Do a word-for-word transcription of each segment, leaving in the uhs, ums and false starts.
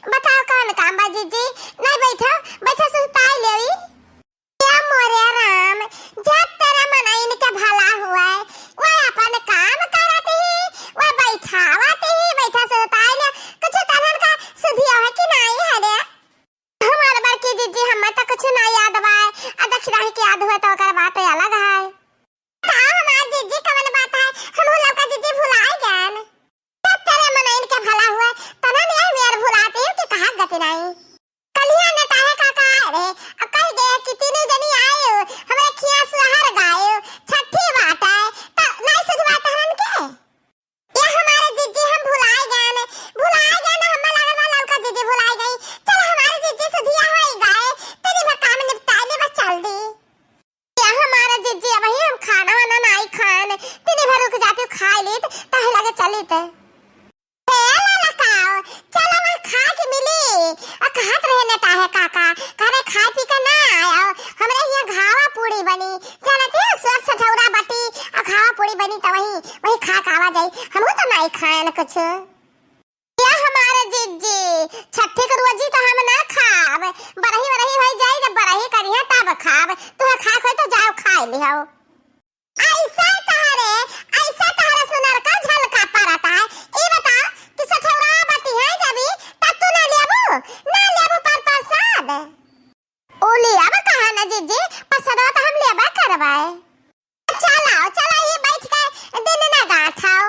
बताओ कौन काम बा जीजी? नहीं बैठो, बैठो सुस्ताई लेवी। या मोरे राम, जब तेरे मनइन के भला हुए, वह अपन काम करत ही, वह बैठावत ही, बैठा सुस्ताई ले, कुछ तनन का सुधिया है कि नहीं है रे? हमार बड़की जीजी, हमें तो कुछ ना याद बा। आ दखिनाही के याद हुए तो ओकर बात अलग है। बताओ हमार जीजी, कवन बात है? हमहू लौका जीजी भुलाए गन। तब तेरे मनइन के भला हुए, तनन यह मेर भुलाते हो कि कहा गति नहीं। कलिया नेटाहे काका आए रहे, अब कह गए कि तीनों जनी आए हो, हमरे खिया सुहर गाए हो, छठी बात है, तो नहीं सुधवा तहरन के? या हमारे जीजी हम भुलाए गए ने, भुलाए गए ने, हमें लागल बा ललका जीजी भुलाए गई। चल हमारे जीजी सुधिया होई गए, तेरी भर काम निपटा ले बस चल दी। या हमारे जीजी अबही हम खाना वाना नाई खान, तेरी भर रुक जाती खाए लीत, तहे लगे चलीत। ए ललकाओ, चलो वही खा के मिली। आ कहत रहे नेटाहे काका, करे खाए पी के ना आयो, हमरे यहाँ घावा पूड़ी बनी, जानते हो, सुअर सठौरा बटी, आ घावा पूड़ी बनी, तो वही, वही खा के आवा जाई। हमहू तो नाई खाएन कुछ। या हमारे जीजी, छठी के रोजी तो हम ना खाब, बरही वरही होई जाई, जब बरही करिहे तब खाब। तुहे खाए खोई तो जाओ खाए लिहो। ऐसा तहरे, ऐसा तहरे सुनर का झलका परत है। ई बताओ कि सठौरा बटी है जबी, तब तू ना लेबू, ना लेबू पर प्रसाद। ओ लेब कहा ना जीजी, प्रसादवा तो हम लेबे करबे। चलो, चलो, ये बैठ के दिन ना गाँठ आओ।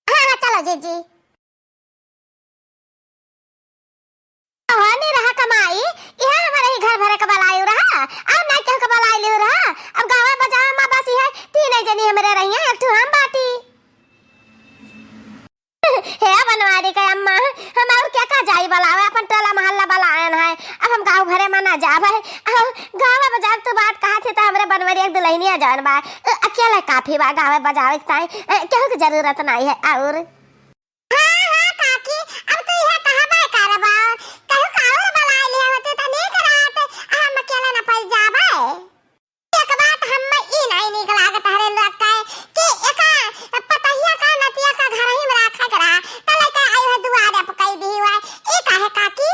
हाँ, हाँ, चलो जीजी। हवा नहीं रहा कमाई, यह हमारे ही घर भरे के बलायु रहा, अब नहीं केहू के बलाई लियो रहा। अब गावे बजावे में बस यह तीन जनी हमरे रही हैं, एक ठो हम बाटी। हे बनवारी के अम्मा, हम और क्या का जाई बलावे, अपन टोला मोहल्ला बलायन है, अब हम गाँव भरे में ना जावे। अब गावे बजावे तो बात कहा थी तो हमरे बनवारी एक दुल्हनिया जौन बा, अ, अकेले काफी बा गावे बजावे के ताई, अ, केहू के जरूरत नहीं है और। हाँ, हाँ, काकी, अब तू इहे कहबे करबा। कहू का और बलाए लिया होते त नीक रहत, आ हम अकेले न पड़ जाबे। एक बात हम्मे ई नहीं नीक लागत हरे लोग के कि एका पतहिया का नतिया का घर ही में राखे के रहा, त लेके आई है दुआरे पे कई दी हुआ, ई काहे काकी?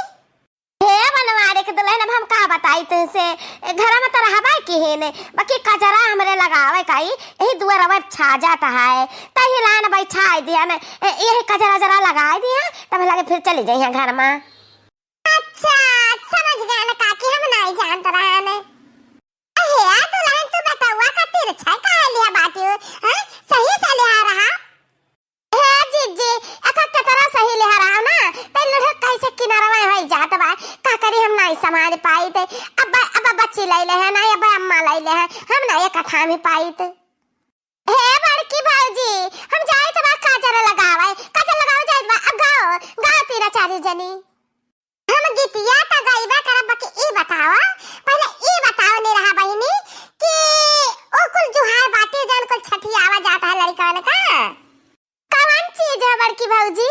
हे बनवारी के दुल्हन, अब हम का बताई तुमसे, घर में तो रहबे की है ने, बाकी कचरा हमरे लगावे का, यही दुआरवा छा जाता है, तही लान बैठाई दिया ने, यही कचरा जरा लगाई दिया, तब लगे फिर चली जाइए घर में। अच्छा, समझ गया ना काकी, हम नहीं जानत रहन। हे दुल्हन, तू बतौआ का तिरछा काहे लिया बाटियो, हैं? सही से लिया रहा। हे जीजी, एका केतना सही लिहा रहा ना, तै लुढ़क कैसे किनारवा होई जात बा, का करी हम नाई संभाल पाइत, अब, अब बच्ची लैले है ना, अब अम्मा लैले है, हम ना एक कथा में पाइत। हे बड़की भौजी, हम जाइत बा काजर लगावे, काजर लगावे जाइत बा, अब गाओ, गाओ तीन चार जनी। हम गीतिया त गइबे करब, बाकी ई बताओ, पहिले ई बताओ निरहा बहिनी कि ओ कुल जुहार बाटे जौन कुल छठियावा जात है लड़कन का, कवन चीज है बड़की भौजी?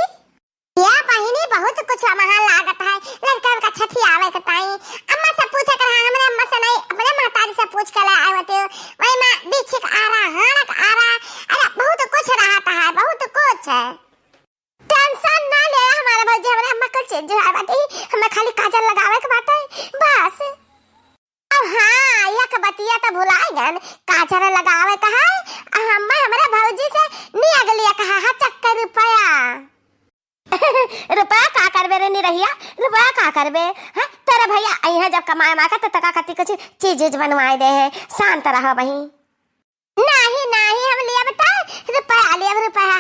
या बहिनी, बहुत कुछ वहाँ लागत है लड़कन का छठियावे के ताई। अम्मा से पूछे के रहा, हमरे अम्मा से नहीं, अपने महतारी से पूछ के ले आए होते हो। वही में बिच्छी के आरा, हाड़ा के आरा, अरे बहुत कुछ रहत है, बहुत कुछ है। Tension ना ले हमारे भौजी, हमरे अम्मा कुल चीज जुहार बाटे, हमें खाली काजर लगावे के बाटे, बस। अब हाँ, एक बतिया त भुलाए गन, काजर लगावे का है, आ हमें हमरे भौजी से नियग लिया कहा है चक्कर रुपया। रुपया का करबे रे निरहिया, रुपया का करबे? हाँ, तेरे भैया आई हैं जब कमाए मार का, तो तका खातिर कुछ चीज उज बनवाए दे हैं, शांत रहो बही। नाही, नाही, हम लेब त रुपया लेब, रुपया।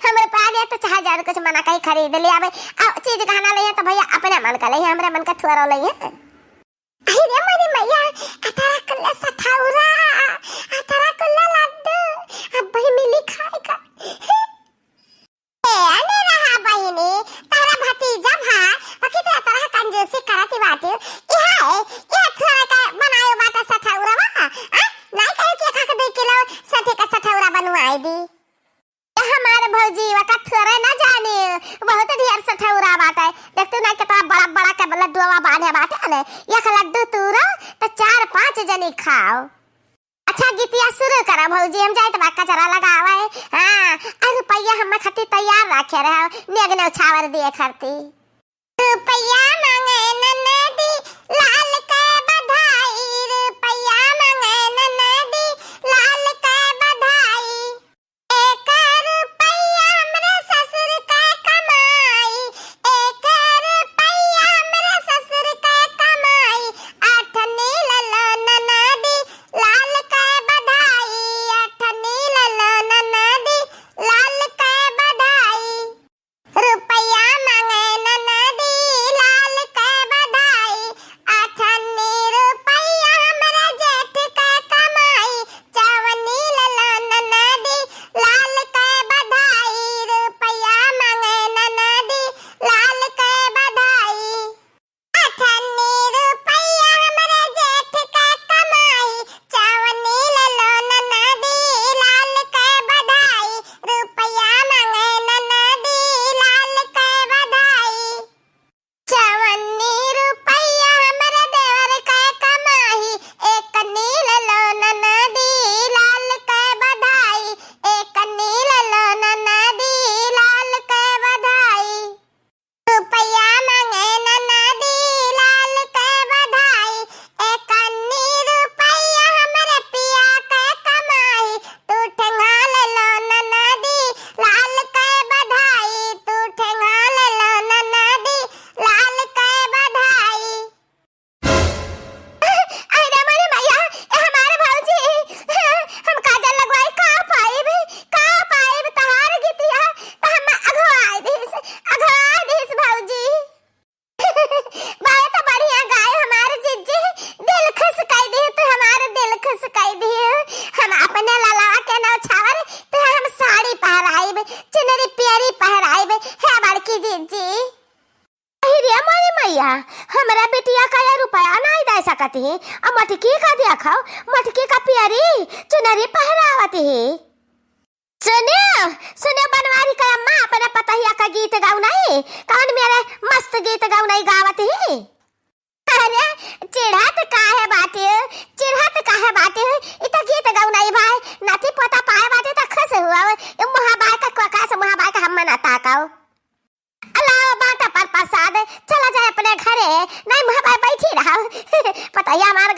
हम रुपया लेब त चाहे जान कुछ मना कहीं खरीद लेब। अब चीज गहना लेब त भैया अपने मन का लेब, हमरे मन का थोड़ा लेब। अरे मोरी मैया, अतरा कुल्ला सठौरा, अतरा कुल्ला लड्डू, अब भाई मिली खाए का। ए, अने रहा बहिनी, तहरा भतीजा भा, बाकी तो तरह कंजूसी करत ही बाटे। इहा ए, इहा थोड़ा के बनायो बाटे सठौरवा, आ? नाई कहे कि एक आध दुई किलो सठे का सठौरा बनवाई दी। ए, हमारे भौजी, वका थोड़े ना जाने, बहुत ढेर सठौरा बाटे। देख तू ना कितना बड़ा बड़ा के लड्डुआ बांधे बाटे ने, एक लड्डू तूरो तो चार पाँच जनी खाओ। अच्छा, गीतिया शुरू करा भौजी, हम जाइत बा कचरा लगावे। हाँ, आ रुपया हमें खातिर तैयार रखे रहो, नेग नेउछावर दिए खातिर। रुपया मांगे ननदी लाल के बधाई, रुपया मांगे ननदी लाल के बधाई। एक रुपया हमरे ससुर के कमाई, एक रुपया हमरे ससुर के कमाई। अठन्नी ले लो ननदी लाल के बधाई, अठन्नी ले लो ननदी लाल के बधाई। रुपया मांगे ननदी लाल के बधाई, अठन्नी रुपया हमरे जेठ के कमाई। चवन्नी ले लो ननदी लाल के बधाई, रुपया मांगे ननदी लाल के बधाई। अठन्नी रुपया हमरे जेठ के कमाई, चवन्नी ले लो ननदी लाल के बधाई, रुपया मांगे ननदी लाल के बधाई। चवन्नी रुपया हमरे देवर के कमाई, एकन्नी ले लो ननदी लाल के बधाई, एकन्नी ले लो ननदी लाल के बधाई। रुपया मांगे ननदी लाल के बधाई, एकन्नी रुपया हमरे पिया के कमाई। तू ठेंगा ले लो ननदी लाल के बधाई, तू ठेंगा ले लो ननदी लाल के बधाई। अरे मोरे मैया, ए हमारे भौजी, हम काजल लगवाई, का पाइब, का पाइब तहार गीतिया, त हम अघवाई दिस, अघवाई दिस भौजी। बहुत बढ़िया गाए हमार जिज्जी, दिल खुश कई दिहे तू, हमार दिल खुश कई दिहे। हम अपने ललवा के नौछावर तू हम साड़ी पहराइब, चुनरी पियरी पहराइब, हे बड़की जिज्जी। अहि रे मोरी मैया, हमरा बिटिया का ये रुपया नाई दे सकत ही, आ मटकी का देखो, मटकी का पियरी चुनरी पहरावत ही। सुनियो, सुनियो बनवारी का अम्मा, अपने पतहिया का गीत गाऊ नहीं, कौन मेरे मस्त गीत गाऊ नहीं गावत ही। अरे, चिढ़त काहे बाटे, चिढ़त काहे बाटे, इ त गीत गाऊ नहीं भाई, नाती पोता पाए बाटे त खुश हुआ, ए मुहा बाय का कोका से मुहा बाय का हम मना ताकाओ। अलावा बाटा पर प्रसाद, चला जाए अपने घरे, नहीं मुहा बाय बैठी रहा। पतहिया हमार